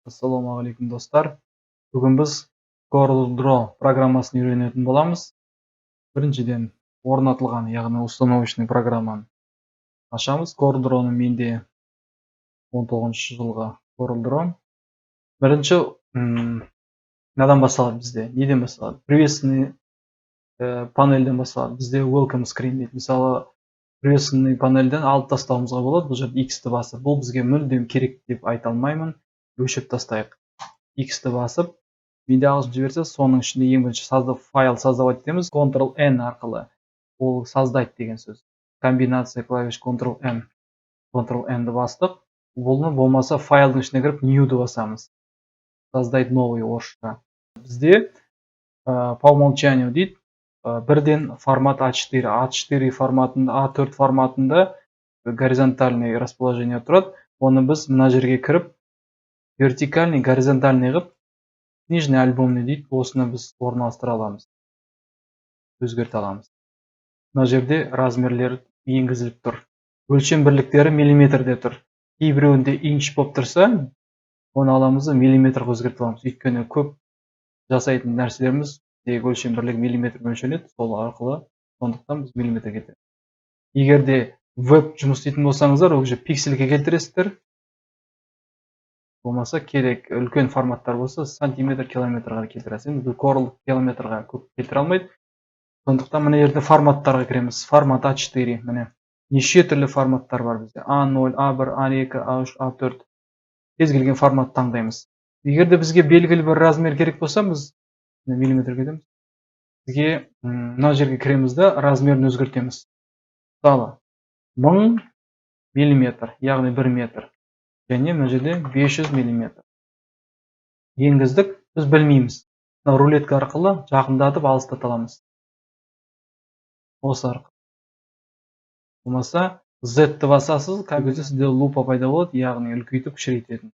Ассалаумағалейкум, достар! Бүгін біз CorelDRAW программасын үйренетін боламыз. Біріншіден, орнатылған, яғни установочный программаны ашамыз. CorelDRAW-ны, менде 19 жылғы CorelDRAW. Бірінші мынадан басталады бізде. Неден басталады? Приветственный панельден басталады. Бізде welcome screen дейді. Мысалы, приветственный панельден алып тастауымызға болады бұл жерде X-ті басып. Бұл бізге мүлдем керек деп айта алмаймын. Өшіріп тастайық. X-ті басып, менде ағылшынша версия, соның ішінде ең бірінші файл создавать етеміз Ctrl N арқылы. Ол создать деген сөз. Комбинация клавиш Ctrl N. Ctrl N-ді бастық. Бұны болмаса файлдың ішіне кіріп, New-ді басамыз. Создать новый орысша. Бізде по умолчанию дейді, бірден формат А4. А4 форматында, А4 форматында горизонтальный расположение тұрады. Оны біз мына жерге кіріп, вертикальный, горизонтальный қылып, книжный, альбомный дейді, осыны біз орналастыра аламыз, өзгерте аламыз. Мына жерде размерлер енгізіліп тұр. Өлшем бірліктері миллиметрде тұр. Кейбіреуінде инч болып тұрса, оны аламыз да, миллиметрге өзгерте аламыз. Өйткені көп жасайтын нәрселеріміз тек өлшем бірлігі миллиметрмен өлшенеді, сол арқылы, сондықтан біз миллиметр кетеміз. Егер де веб жұмыс істейтін болсаңыздар, ол уже пиксельге келтіресіздер. Болмаса керек үлкен форматтар болса, сантиметр, километрға келтіресіз. Енді Corel километрға көп келтіре алмайды. Сондықтан мына жерде форматтарға кіреміз. Формат А4, міне, неше түрлі форматтар бар бізде: А0, А1, А2, А3, А4. Кез келген формат таңдаймыз. Егер де бізге белгілі бір размер керек болса, біз миллиметр кетеміз. Бізге мына жерге кіреміз да, размерін өзгертеміз. Мысалы, 1000 миллиметр, яғни 1 метр, және мына жерде 500 миллиметр енгіздік. Біз білмейміз, мына рулетка арқылы жақындатып, алыстата аламыз осы арқылы. Болмаса Z-ті басасыз, кезде сізде лупа пайда болады, яғни үлкейтіп, кішірейтетін.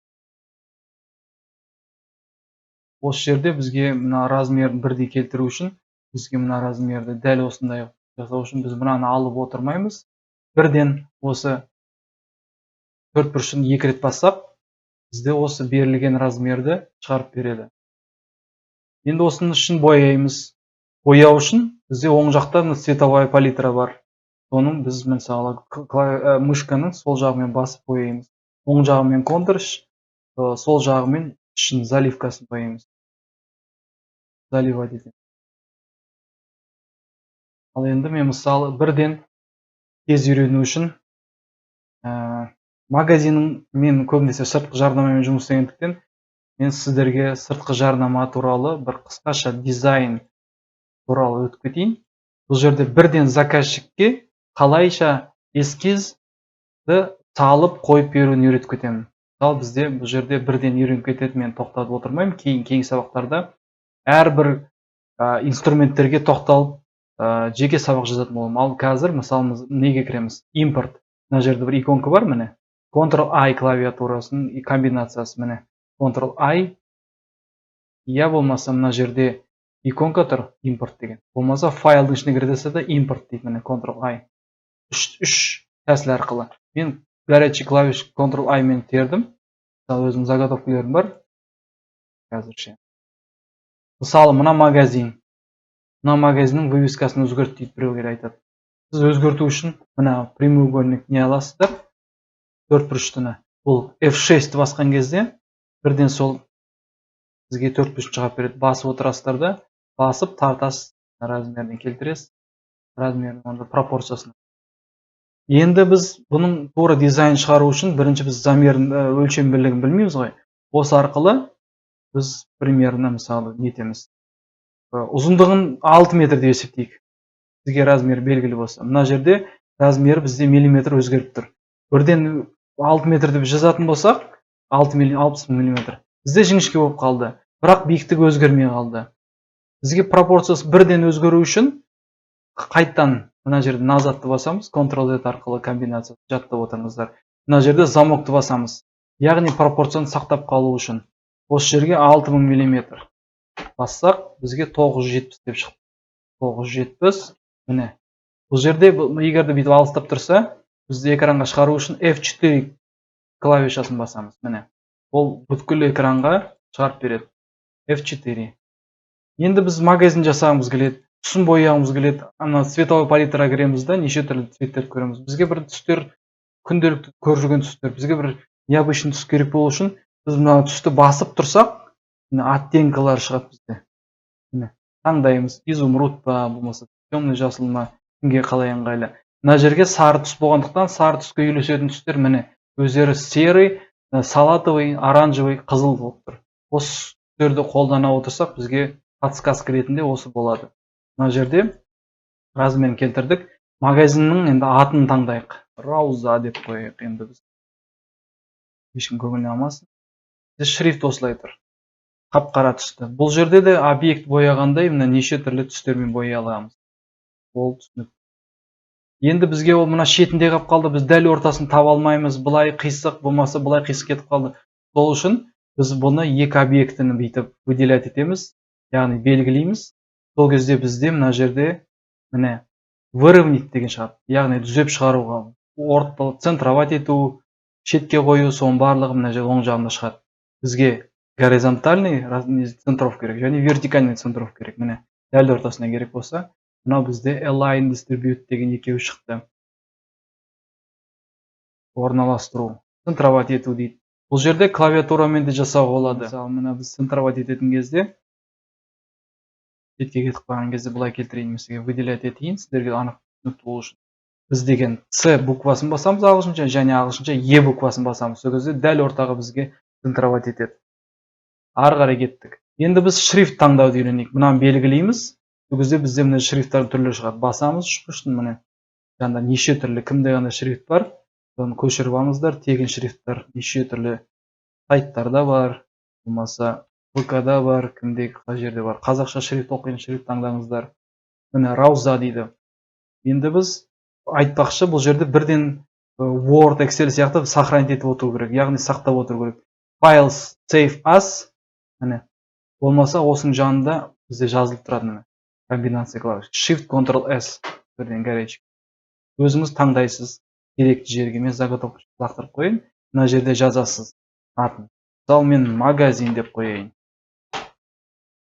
Осы жерде бізге мына размерін бірдей келтіру үшін, бізге мына размерді дәл осындай жасау үшін, біз мынаны алып отырмаймыз. Бірден осы төрт бұрышын екі рет бассақ, бізде осы берілген размерді шығарып береді. Енді осының ішін бояймыз. Бояу үшін бізде оң жақта цветовая палитра бар. Соның біз, мысалы, мышканың сол жағымен басып бояймыз. Оң жағымен контур, сол жағымен ішін, заливкасын бояймыз, заливать етеміз. Ал енді мен, мысалы, бірден тез үйрену үшін магазиннің, мен көбінесе сыртқы жарнамамен жұмыс істегендіктен, мен сіздерге сыртқы жарнама туралы бір қысқаша дизайн туралы өтіп кетейін. Бұл жерде бірден заказчикке қалайша эскизді салып, қойып беруін үйретіп кетемін. Мысалы, бізде бұл жерде бірден үйреніп кетеді. Мен тоқтатып отырмаймын. Кейін, кейінгі сабақтарда әрбір инструменттерге тоқталып, жеке сабақ жазатын боламын. Ал қазір, мысалы, неге кіреміз? Импорт. Мына жерде бір иконка бар, міне, Ctrl I клавиатурасының комбинациясы, міне, Ctrl I. Я болмаса мына жерде иконка тұр, импорт деген. Болмаса файлдың ішіне кіре да, импорт дейді, міне, Ctrl I. Үш тәсіл арқылы. Мен горячий клавиш Ctrl I мен тердім. Мысалы, өзімнің заготовкаларым бар қазірше. Мысалы, мына магазин, мына магазиннің вывескасын өзгерт дейді, біреу айтады. Сіз өзгерту үшін мына прямоугольник не аласыздар, төрт бұрыштыны. Бұл F6 басқан кезде бірден сол сізге төрт бұрыш шығарып береді. Басып отырасыздар да, басып тартасыз, размеріне келтіресіз, размерін, онда пропорциясын. Енді біз бұның тура дизайн шығару үшін бірінші біз замерін, өлшем бірлігін білмейміз ғой. Осы арқылы біз примерно, мысалы, нетеміз, ұзындығын 6 метр деп есептейік, бізге размер белгілі болса. Мына жерде размері бізде миллиметр өзгеріп тұр. Бірден 6 метр деп жазатын болсақ, 6 60 миллиметр бізде жіңішке болып қалды, бірақ биіктігі өзгермей қалды. Бізге пропорциясы бірден өзгеру үшін қайттан мына жерде назадты басамыз, Ctrl Z арқылы комбинация, жаттап отырыңыздар. Мына жерде замокты басамыз, яғни пропорцияны сақтап қалу үшін. Осы жерге 6000 миллиметр бассақ, бізге 970 деп шықты. 970, міне. Бұл жерде егер де бүйтіп алыстап тұрса, бізді экранға шығару үшін F4 клавишасын басамыз. Міне, Ол бүткіл экранға шығарып береді. F4. Енді біз магазин жасағымыз келеді, түсін бояғымыз келеді. Ана цветовой палитраға кіреміз да, неше түрлі цветтерді көреміз. Бізге бір түстер, күнделікті көріп жүрген түстер, бізге бір необычный түс керек болу үшін біз мына түсті басып тұрсақ, міне, оттенкалар шығады бізде. Міне, таңдаймыз: изумруд па, болмаса темный жасыл ма, кімге қалай ыңғайлы. Мына жерге сары түс болғандықтан, сары түске үйлесетін түстер, міне, өздері серый, салатовый, оранжевый, қызыл болып тұр. Осы түстерді қолдана отырсақ, бізге подсказка ретінде осы болады. Мына жерде размерін келтірдік. Магазиннің енді атын таңдайық, Рауза деп қояйық. Енді біз, ешкім көңіліне алмасын. Шрифт осылай тұр, қап қара түсті. Бұл жерде де объект бояғандай, мына неше түрлі түстермен бояй аламыз. Ол түсінікті. Енді бізге ол мына шетінде қалып қалды, біз дәл ортасын таба алмаймыз. Былай қисық, болмаса былай қисық кетіп қалды. Сол үшін біз бұны, екі объектіні бүйтіп выделять етеміз, яғни белгілейміз. Сол кезде бізде мына жерде, міне, выровнять деген шығады, яғни түзеп шығаруға, орта, центровать ету, шетке қою, соның барлығы мына жерде оң жағында шығады. Бізге горизонтальный центровка керек және вертикальный центровка керек. Міне, дәл ортасына керек болса, мынау бізде align, distribute деген екеуі шықты. Орналастыру, центровать ету дейді. Бұл жерде клавиатурамен де жасауға болады. Мысалы, мына біз центровать ететін кезде, шетке кетіп қалған кезде, былай келтірейін мен сізге, выделять етейін, сіздерге анық түсінікті болу үшін. Біз деген C буквасын басамыз ағылшынша және ағылшынша Е буквасын басамыз. Сол кезде дәл ортаға бізге центровать етеді. Ары қарай кеттік. Енді біз шрифт таңдауды үйренейік. Мынаны белгілейміз. Сол кезде бізде, міне, шрифттардың түрлері шығады. Басамыз үшбұрыштың, міне, жанында неше түрлі, кімде қандай шрифт бар, соны көшіріп алыңыздар. Тегін шрифттар неше түрлі сайттарда бар, болмаса ВК да бар, кімде қай жерде бар. Қазақша шрифт оқитын шрифт таңдаңыздар. Міне, Рауза дейді. Енді біз, айтпақшы, бұл жерде бірден Word, Excel сияқты сохранить етіп отыру керек, яғни сақтап отыру керек. Файл, Save As, міне, болмаса осының жанында бізде жазылып тұрады, міне, комбинация клавиш Shift, Ctrl, S, бірден горячий. Өзіңіз таңдайсыз керекті жерге. Мен заготовка лақтырып қояйын. Мына жерде жазасыз атын, мысалы, мен магазин деп қояйын.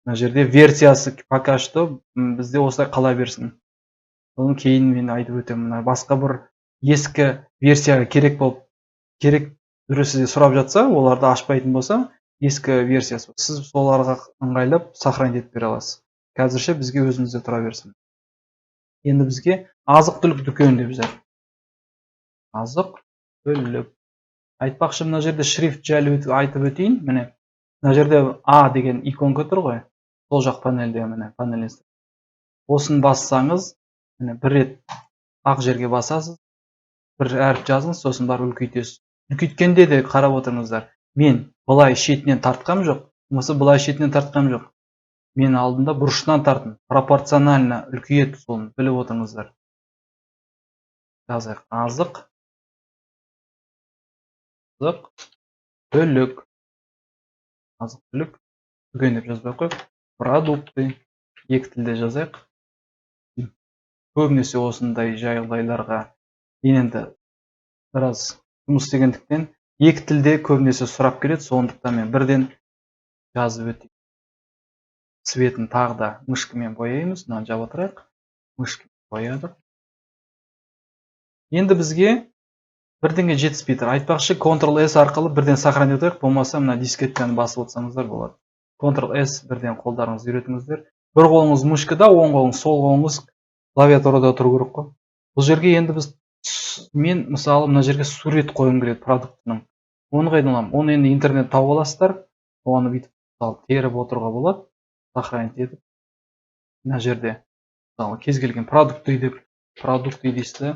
Мына жерде версиясы пока что бізде осылай қала берсін, соны кейін мен айтып өтемін. Мына басқа бір ескі версияға керек болып, керек, біреу сізде сұрап жатса, оларды ашпайтын болса, ескі версиясы, сіз соларға ыңғайлап сохранить етіп бере аласыз. Қазірше бізге өзімізде тұра берсін. Енді бізге азық түлік дүкені деп жазады. Азық түлік. Айтпақшы, мына жерде шрифт жайлы айтып өтейін. Міне, мына жерде А деген иконка тұр ғой, сол жақ панельде, міне, панель. Осыны бассаңыз, міне, бір рет ақ жерге басасыз, бір әріп жазыңыз, сосын барып үлкейтесіз. Үлкейткенде де қарап отырыңыздар, мен былай шетінен тартқам жоқ, болмаса былай шетінен тартқам жоқ, мен алдында бұрышынан тарттым. Пропорционально үлкейеді, соны біліп отырыңыздар. Жазайық: азық түлік. Азық түлік дүкен деп жазбай ақ қояйық, продукты, екі тілде жазайық. Көбінесе осындай жағдайларға мен енді біраз жұмыс істегендіктен, екі тілде көбінесе сұрап келеді, сондықтан мен бірден жазып өтейін. Цветін тағы да мышкамен бояймыз. Мынаны жаба тұрайық. Мышкамен боядық. Енді бізге бірдеңе жетіспей тұр. Айтпақшы, Ctrl S арқылы бірден сохранить етейік, болмаса мына дискетканы басып отырсаңыздар болады. Ctrl S, бірден қолдарыңызды үйретіңіздер. Бір қолыңыз мышкада, оң қолыңыз, сол қолыңыз клавиатурада тұру керек қой. Бұл жерге енді біз, мен, мысалы, мына жерге сурет қойғым келеді продуктының. Оны қайдан аламын? Оны енді интернет тауып аласыздар. Оны бүйтіп, мысалы, теріп отыруға болады, сохранить етіп. Мына жерде, мысалы, кез келген продукты деп, продукты дейсіз да,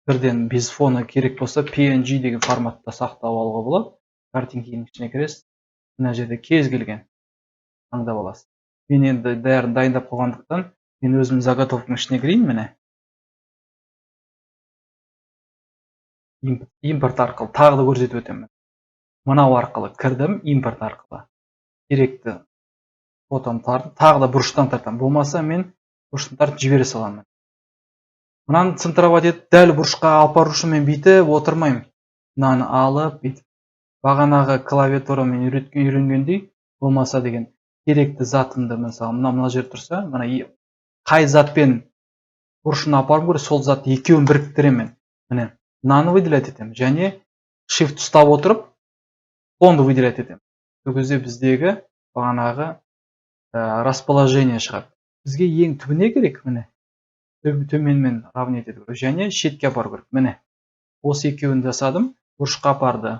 бірден без фона керек болса, PNG деген форматта сақтап алуға болады. Картинканың ішіне кіресіз, мына жерде кез келген таңдап аласыз. Мен енді бәрін дайындап қойғандықтан, мен өзім заготовканың ішіне кірейін. Міне, импорт арқылы тағы да көрсетіп өтемін. Мынау арқылы кірдім, импорт арқылы керекті фотомды тарттым, тағы да бұрыштан тартамын, болмаса мен бұрыштан тартып жібере саламын. Мынаны центровать етіп, дәл бұрышқа алып бару үшін мен бүйтіп отырмаймын. Мынаны алып, бүйтіп Бағанағы клавиатурамен үйренгендей болмаса деген керекті затымды, мысалы, мына жер тұрса, мына қай затпен бұрышына апару керек, сол затты екеуін біріктіремін. Міне, мынаны выделять етемін және Shift ұстап отырып фонды выделять етемін. Сол кезде біздегі бағанағы расположение шығады. Бізге ең түбіне керек, міне, төменмен равнять ету керек және шетке апару керек. Міне, осы екеуін жасадым, бұрышқа апарды,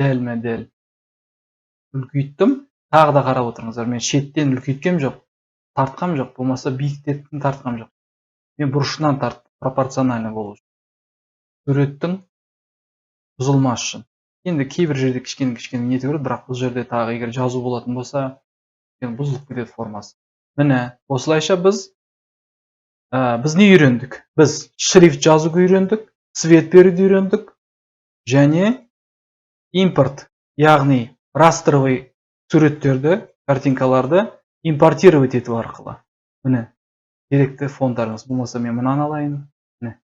дәлме дәл үлкейттім. Тағы да қарап отырыңыздар, мен шеттен үлкейткем жоқ, тартқам жоқ, болмаса биіктеттім, тартқам жоқ. Мен бұрышынан тарттым, пропорционально болу үшін, суреттің бұзылмас үшін. Енді кейбір жерде кішкене кішкене нету керек, бірақ бұл жерде тағы егер жазу болатын болса, бұзылып кетеді формасы. Міне, осылайша біз не үйрендік? Біз шрифт жазуды үйрендік, цвет беруді үйрендік және импорт, яғни растровый суреттерді, картинкаларды импортировать ету арқылы. Міне, керекті фондарыңыз болмаса, мен мынаны алайын. Міне,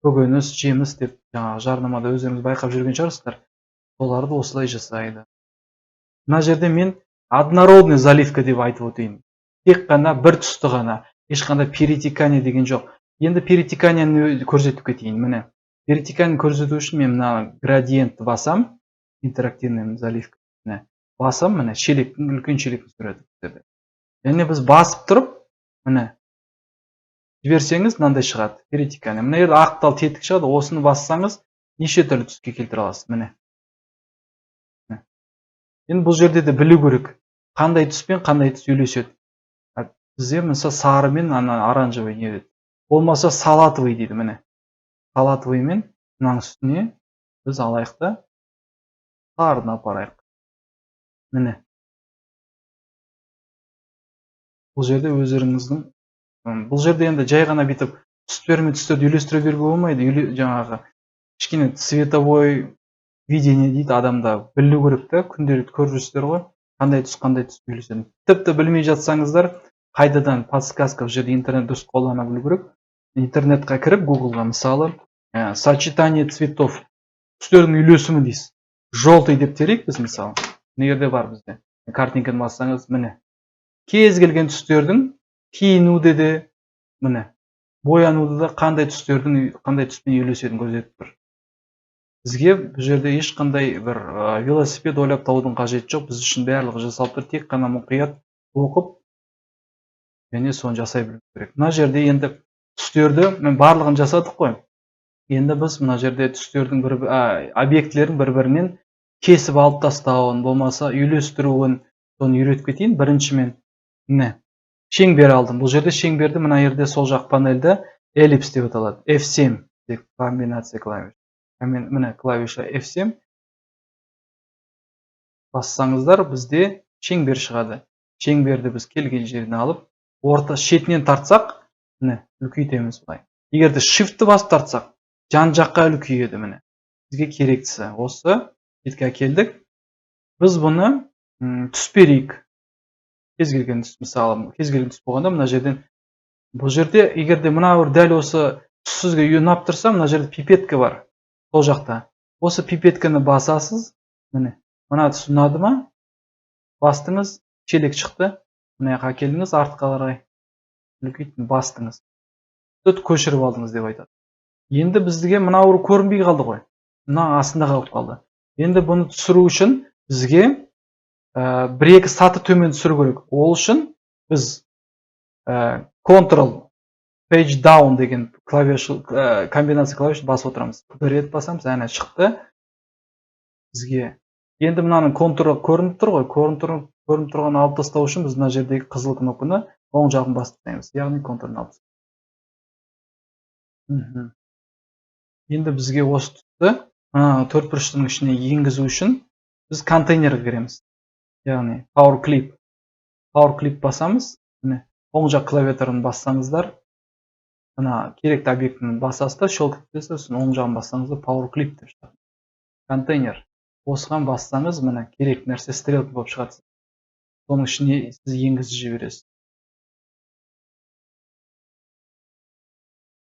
көкөніс, жеміс деп жаңағы жарнамада өздеріңіз байқап жүрген шығарсыздар, соларды осылай жасайды. Мына жерде мен однородный заливка деп айтып өтейін, тек қана бір түсті ғана, ешқандай перетекание деген жоқ. Енді перетеканияны көрсетіп кетейін. Міне, перетекание көрсету үшін мен мына градиентті басам, интерактивный заливка. Міне, басам, міне, шелектің, үлкен шелектің суреті түседі. Және біз басып тұрып, міне, жіберсеңіз, мынандай шығады перетекание. Мына жерде ақтал тетік шығады, осыны бассаңыз, неше түрлі түске келтіре аласыз. Міне, енді бұл жерде де білу керек, қандай түс пен қандай түс үйлеседі. Бізде, мысалы, сары мен ана оранжевый не деді, болмаса салатовый дейді. Міне, салатовый мен мынаның үстіне біз алайық та, сарыны апарайық. Міне, бұл жерде өздеріңіздің, бұл жерде енді жай ғана бүйтіп түстер мен түстерді үйлестіре беруге болмайды. Жаңағы кішкене цветовой видение дейді, адамда білу керек та. Күнделікті көріп жүрсіздер ғой, қандай түс қандай түс үйлесетінін. Тіпті білмей жатсаңыздар, қайтадан подсказка, бұл жерде интернет дұрыс қолдана білу керек. Интернетқа кіріп, Гуглға, мысалы, сочетание цветов, түстердің үйлесімі дейсіз. Желтый деп терейік біз, мысалы, мына жерде бар бізде. Картинканы бассаңыз, міне, кез келген түстердің киінуде де, міне, боянуда да қандай түстердің қандай түспен үйлесетінін көрсетіп тұр. Бізге бұл жерде ешқандай бір велосипед ойлап табудың қажеті жоқ, біз үшін барлығы жасалып тұр. Тек қана мұқият оқып және соны жасай білу керек. Мына жерде енді түстерді мен барлығын жасадық қой. Енді біз мына жерде түстердің бір объектілерін бір бірінен кесіп алып тастауын, болмаса үйлестіруін, соны үйретіп кетейін. Бірінші мен, міне, шеңбер алдым. Бұл жерде шеңберді мына жерде сол жақ панельде эллипс деп аталады, F7 деп комбинация клавиш. Міне, клавиша F7 бассаңыздар, бізде шеңбер шығады. Шеңберді біз келген жеріне алып, орта шетінен тартсақ, міне, үлкейтеміз былай. Егер де Shift-ті басып тартсақ, жан жаққа үлкейеді. Міне, бізге керектісі осы бетке әкелдік. Біз бұны түс берейік, кез келген түс. Мысалы, кез келген түс болғанда, мына жерден, бұл жерде егер де мына бір дәл осы түс сізге ұнап тұрса, мына жерде пипетка бар сол жақта, осы пипетканы басасыз. Міне, мына түс ұнады ма, бастыңыз, шелек шықты. Мына жаққа әкелдіңіз, артқа қарай үлкейттім, бастыңыз, тут көшіріп алдыңыз деп айтады. Енді бізге мынау көрінбей қалды ғой, мына астында қалып қалды. Енді бұны түсіру үшін бізге бір екі саты төмен түсіру керек. Ол үшін біз Ctrl Page Down деген клавиш, комбинация клавиш басып отырамыз. Бір рет басамыз, әне, шықты бізге. Енді мынаның контуры көрініп тұр ғой. Көрініп тұрғанын алып тастау үшін біз мына жердегі қызыл кнопканы оң жағын басып тастаймыз, яғни контурын алып. Енді бізге осы түсті мына төрт бұрыштың ішіне енгізу үшін біз контейнерге кіреміз, яғни Power Clip. Power Clip басамыз. Міне, оң жақ клавиатураны бассаңыздар, мына керекті объектіні басасыз да, щелкать етесіз, сосын оң жағын бассаңыздар, Power Clip деп шығады, контейнер. Осыған бассаңыз, міне, керекті нәрсе стрелка болып шығады, соның ішіне сіз енгізіп жібересіз.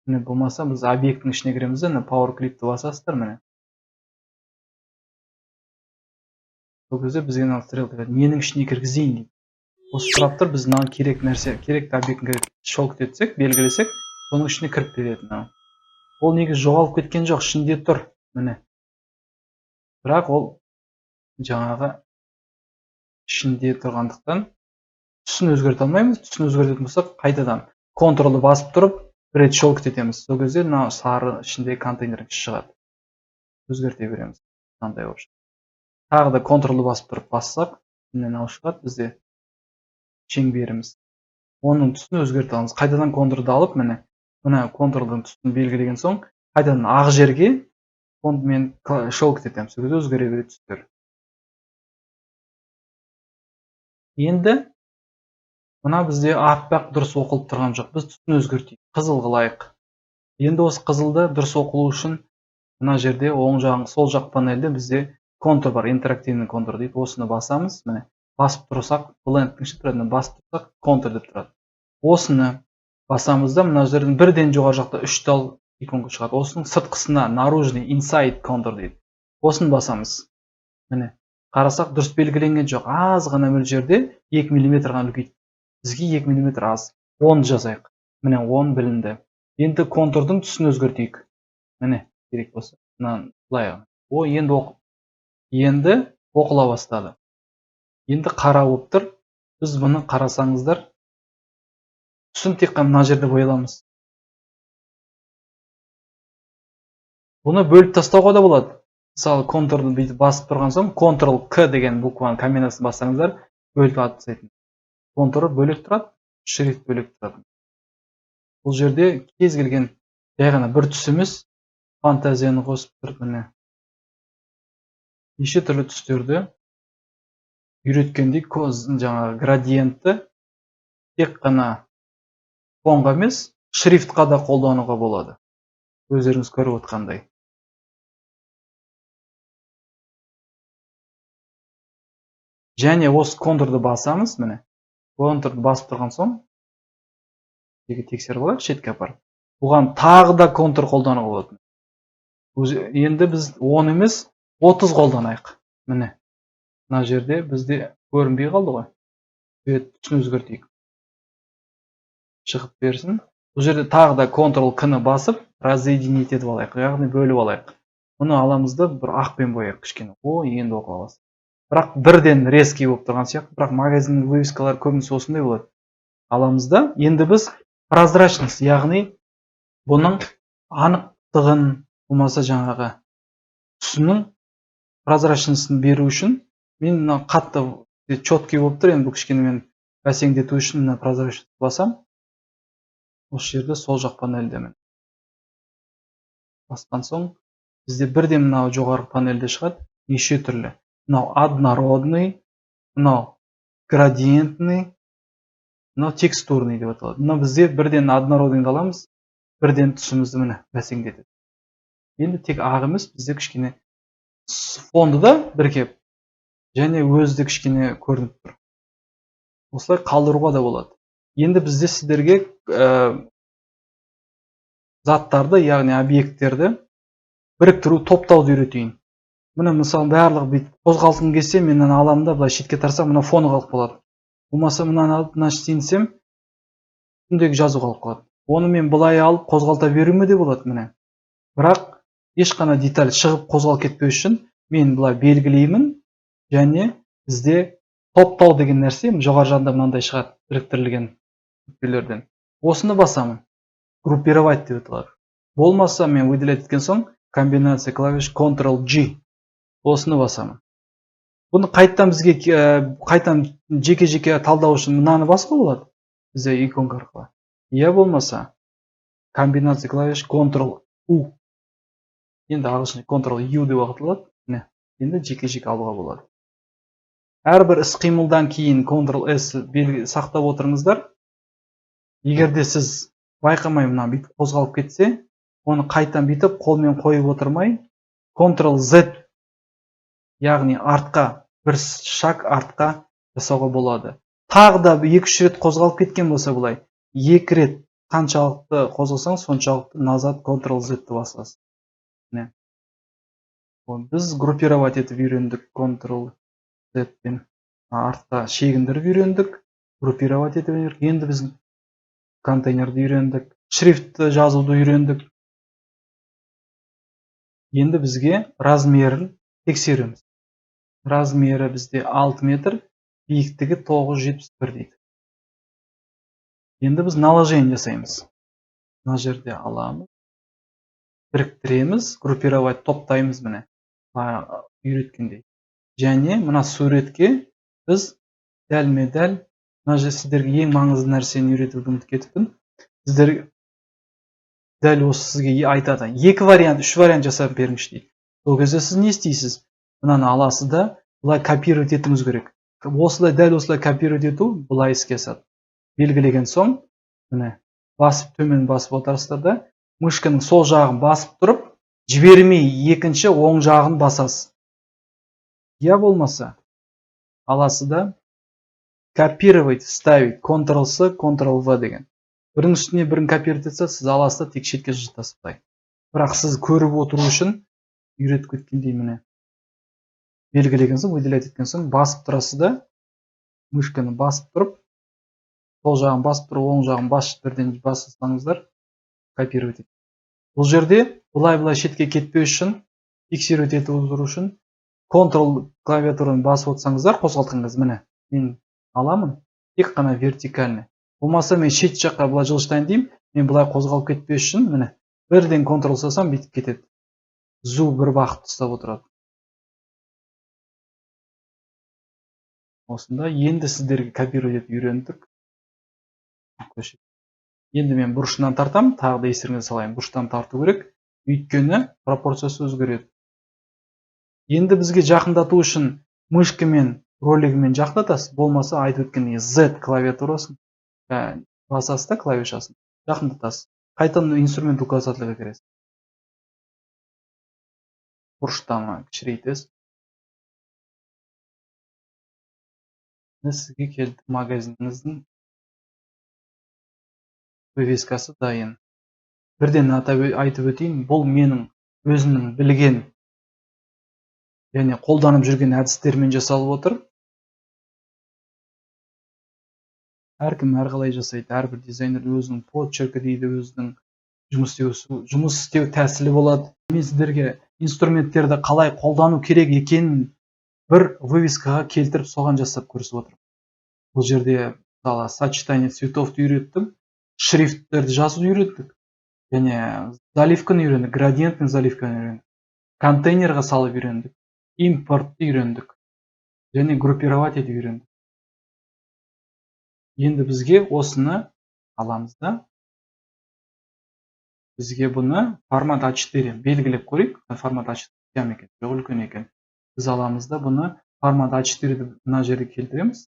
Міне, болмаса біз объекттің ішіне кіреміз де, міне, Power Clipті басасыздар. Міне. Сол кезде бізге мына стрелка береді. Ненің ішіне кіргізейін дейді. Осы сұрап тұр, біз мынаған керек нәрсе, керекті объектіні керек щелкать етсек, белгілесек, соның ішіне кіріп береді мынау. Ол негізі жоғалып кеткен жоқ, ішінде тұр, міне. Бірақ ол жаңағы ішінде тұрғандықтан түсін өзгерте алмаймыз. Түсін өзгертетін болсақ, қайтадан контролды басып тұрып, бір рет щелкать етеміз. Сол кезде мына сары ішіндегі контейнердің іші шығады. Өзгерте береміз. Мынандай болып шығады. Тағы да контролды басып тұрып бассақ, міне мынау шығады бізде шеңберіміз. Оның түсін өзгерте аламыз. Қайтадан контурды алып, міне, мына контурдың түсін белгілеген соң, қайтадан ақ жерге мен щелкать етемін. Сол кезде өзгере береді түстер. Енді мына бізде аппақ дұрыс оқылып тұрған жоқ. Біз түсін өзгертейік. Қызыл қылайық. Енді осы қызылды дұрыс оқылу үшін мына жерде оң жақ, сол жақ панельде бізде контур бар, интерактивный контур дейді. Осыны басамыз. Міне, басып тұрсақ, блендтің ішінде тұрады, басып тұрсақ контур деп тұрады. Осыны басамыз да, мына жерден бірден жоғары жақта үш тал иконка шығады. Осының сыртқысына наружный inside контур дейді. Осыны басамыз. Міне, қарасақ дұрыс белгіленген жоқ. Аз ғана мөлшерде 2 миллиметр ғана үлкейді. Бізге 2 миллиметр аз. 10 жазайық. Міне, 10 білінді. Енді контурдың түсін өзгертейік. Міне, керек болса мынаны былай. О, енді оқы. Енді оқыла бастады. Енді қара болып тұр. Біз бұны қарасаңыздар, түсін тек қана мына жерде боя аламыз. Бұны бөліп тастауға да болады. Мысалы, контурды бүйтіп басып тұрған соң, Ctrl К деген букваның комбинациясын бассаңыздар, бөліп алып тастайтын. Контуры бөлек тұрады, шрифт бөлек тұрады. Бұл жерде кез келген жай ғана бір түс емес, фантазияны қосып тұрып, міне, неше түрлі түстерді үйреткендей, жаңағы градиентті тек қана фонға емес, шрифтқа да қолдануға болады. Өздеріңіз көріп отқандай. Және осы контурды басамыз, міне. Контурды басып тұрған соң, жеке тексеріп алайық, шетке апарып. Бұған тағы да контур қолдануға болады. Енді біз 10 емес, 30 қолданайық. Міне. Мына жерде бізде көрінбей қалды ғой. Бет түсін өзгертейік. Шығып берсін. Бұл жерде тағы да Ctrl К-ны басып, разъединить етіп алайық, яғни бөліп алайық. Бұны аламыз да бір ақпен бояйық кішкене. О, енді оқыла бастады. Бірақ бірден резкий болып тұрған сияқты, бірақ магазиннің вывескалары көбінесе осындай болады. Аламыз да, енді біз прозрачность, яғни бұның анықтығын, болмаса жаңағы түсінің прозрачностьін беру үшін мен мына қатты четкий болып тұр, енді бұл кішкене мен бәсеңдету үшін мына прозрачность басам. Осы жерде сол жақ панельде мен басқан соң бізде бірден мынау жоғарғы панельде шығады неше түрлі. Мынау однородный, мынау градиентный, мынау текстурный деп аталады. Мынау бізде бірден однородныйды аламыз, бірден түсімізді міне бәсеңдетеді. Енді тек ақ емес, бізде кішкене фонды да біркеп, және өзі де кішкене көрініп тұр. Осылай қалдыруға да болады. Енді бізде сіздерге заттарды, яғни объекттерді біріктіру, топтауды үйретейін. Міне, мысалы, барлығы бүйтіп қозғалтқым келсе, мен мынаны аламын да былай шетке тартсам, мына фоны қалып қалады. Болмаса мынаны алып мына істейін, үстіндегі жазу қалып қалады. Оны мен былай алып қозғалта беруіме де болады, міне. Бірақ ешқандай деталь шығып қозғалып кетпеу үшін мен былай белгілеймін, және бізде топтау деген нәрсе жоғары жағында мынандай шығады, біріктірілген нүктелерден. Осыны басамын. Группировать деп аталады. Болмаса мен выделять еткен соң комбинация клавиш Ctrl G осыны басамын. Бұны қайтадан бізге қайтадан жеке-жеке талдау үшін мынаны басуға болады бізде иконка арқылы. Я болмаса комбинация клавиш Ctrl U. Енді ағылшынша Ctrl U деп аталады. Міне, енді жеке-жеке алуға болады. Әрбір іс-қимылдан кейін Ctrl S белгі сақтап отырыңыздар. Егер де сіз байқамай мына бүйтіп қозғалып кетсе, оны қайтадан бүйтіп қолмен қойып отырмай, Ctrl Z, яғни артқа, бір шаг артқа жасауға болады. Тағы да 2-3 рет қозғалып кеткен болса былай, 2 рет қаншалықты қозғасаң, соншалықты назад Ctrl Z-ті басасыз. Міне. Біз группировать етіп үйрендік. Ctrl Z-пен артқа шегіндіріп үйрендік, группировать етіп үйрендік. Енді біз контейнерді үйрендік, шрифтті жазуды үйрендік. Енді бізге размерін тексереміз. Размері бізде 6 метр, биіктігі 971 дейді. Енді біз наложение жасаймыз. Мына жерде аламыз, біріктіреміз, группировать, топтаймыз, міне үйреткендей. Және мына суретке біз дәлме-дәл, мына жерде сіздерге ең маңызды нәрсені үйретуді ұмытып кетіппін. Сіздер дәл осы сізге айтады: екі вариант, үш вариант жасап беріңізші дейді. Сол кезде сіз не істейсіз? Мынаны аласыз да, былай копировать етуіңіз керек. Осылай, дәл осылай копировать ету былай іске асады. Белгілеген соң, міне, басып, төмен басып отырасыздар да, мышканың сол жағын басып тұрып, жібермей екінші оң жағын басасыз. Я болмаса аласыз да, копировать, вставить, Ctrl C, Ctrl V деген. Бірінің үстіне бірін копировать етсе, сіз аласыз да, тек шетке жылжытасыз былай. Бірақ сіз көріп отыру үшін үйретіп кеткендей, міне, белгілеген соң, выделять еткен соң, басып тұрасыз да, мышканы басып тұрып, сол жағын басып тұрып, оң жағын басып, бірден бассаңыздар, копировать етеді. Бұл жерде былай былай шетке кетпеу үшін, фиксировать етіп отыру үшін Ctrl клавиатураны басып отырсаңыздар, қозғалтқан кезде, міне, мен аламын тек қана вертикальный. Болмаса мен шет жаққа былай жылжытайын деймін, мен былай қозғалып кетпес үшін, міне, бірден Ctrl ұстасам, бүйтіп кетеді, түзу бір бағытты ұстап отырады. Осында енді сіздерге копировать етіп үйрендік. Енді мен бұрышынан тартамын, тағы да естеріңізге салайын, бұрыштан тарту керек, өйткені пропорциясы өзгереді. Енді бізге жақындату үшін мышкамен, ролигімен жақындатасыз, болмаса айтып өткендей Z клавиатурасын басасыз да, клавишасын жақындатасыз. Қайтадан инструмент указательға кіресіз. Бұрыштан кішірейтесіз. Сізге келді, магазиніңіздің вывескасы дайын. Бірден атап айтып өтейін, бұл менің өзімнің білген және қолданып жүрген әдістермен жасалып отыр. Әркім әрқалай жасайды, әрбір дизайнер өзінің почеркі дейді, өзінің жұмыс істеу тәсілі болады. Мен сіздерге инструменттерді қалай қолдану керек екенін бір вывескаға келтіріп, соған жасап көрсетіп отырмын. Бұл жерде мысалы сочетание цветовты үйреттім, шрифттерді жазуды үйреттік, және заливканы үйрендік, градиентный заливканы үйрендік, контейнерға салып үйрендік, импортты үйрендік және группировать етіп үйрендік. Енді бізге осыны аламыз да, бізге бұны формат А4 белгілеп көрейік. Формат А4 екен, жоқ, үлкен екен. Біз аламыз да, бұны формат А4-ді мына жерге келтіреміз.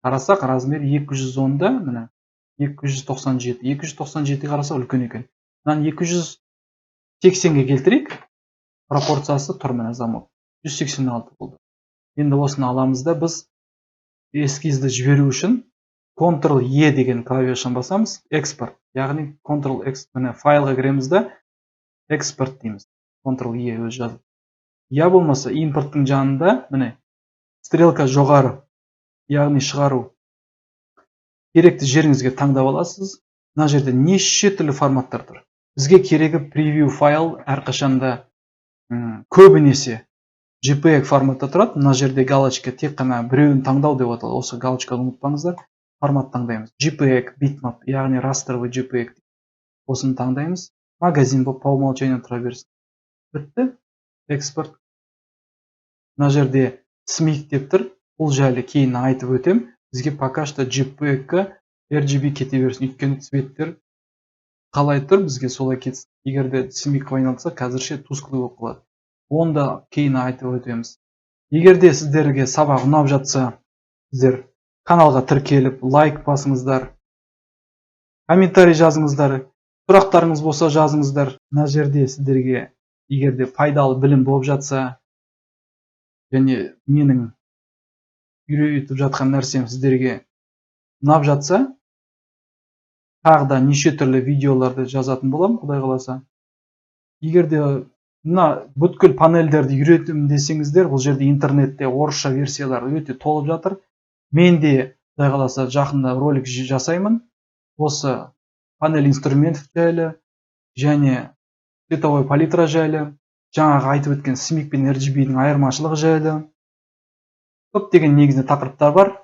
Қарасақ, размер 210-да, міне, 297. 297-ге қарасақ, үлкен екен. Мынаны 280-ге келтірейік. Пропорциясы тұр, міне, замок. 186 болды. Енді осыны аламыз да, біз эскизді жіберу үшін Ctrl E деген клавишаны басамыз, экспорт, яғни Ctrl X, міне, файлға кіреміз да, экспорт дейміз. Ctrl E өзі жазып. Я болмаса импорттың жанында, міне, стрелка жоғары, яғни шығару. Керекті жеріңізге таңдап аласыз. Мына жерде неше түрлі форматтар тұр. Бізге керегі превью файл, әрқашанда көбінесе JPEG форматта тұрады. Мына жерде галочка тек қана біреуін таңдау деп аталады. Осы галочканы ұмытпаңыздар. Формат таңдаймыз. JPEG bitmap, яғни растровый JPEG. Осыны таңдаймыз. Магазин болып по умолчанию тұра берсін. Бітті. Экспорт. Мына жерде CMYK деп тұр. Бұл жайлы кейін айтып өтем. Бізге пока что JPEG RGB кете берсін. Өйткені цветтер қалай тұр, бізге солай кетсін. Егер де CMYK айналса, қазірше тусклый болып қалады. Оны да кейін айтып өтеміз. Егер де сіздерге сабақ ұнап жатса, сіздер каналға тіркеліп, лайк басыңыздар, комментарий жазыңыздар, сұрақтарыңыз болса жазыңыздар. Мына жерде сіздерге егер де пайдалы білім болып жатса, және менің үйретіп жатқан нәрсем сіздерге ұнап жатса, тағы да неше түрлі видеоларды жазатын боламын, Құдай қаласа. Егер де Мына бүткіл панельдерді үйретемін десеңіздер, бұл жерде интернетте орысша версиялар өте толып жатыр. Мен де, құдай қаласа, жақында ролик жасаймын осы панель инструментов жайлы және цветовой палитра жайлы, жаңағы айтып өткен CMYK пен RGB-дің айырмашылығы жайлы. Көптеген негізінде тақырыптар бар.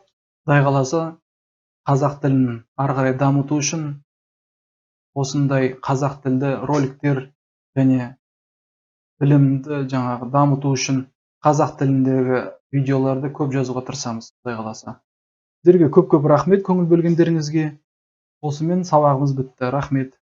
Құдай қаласа, қазақ тілін ары қарай дамыту үшін осындай қазақ тілді роликтер және білімді жаңағы дамыту үшін қазақ тіліндегі видеоларды көп жазуға тырысамыз, құдай қаласа. Сіздерге көп көп рахмет көңіл бөлгендеріңізге. Осымен сабағымыз бітті, рахмет.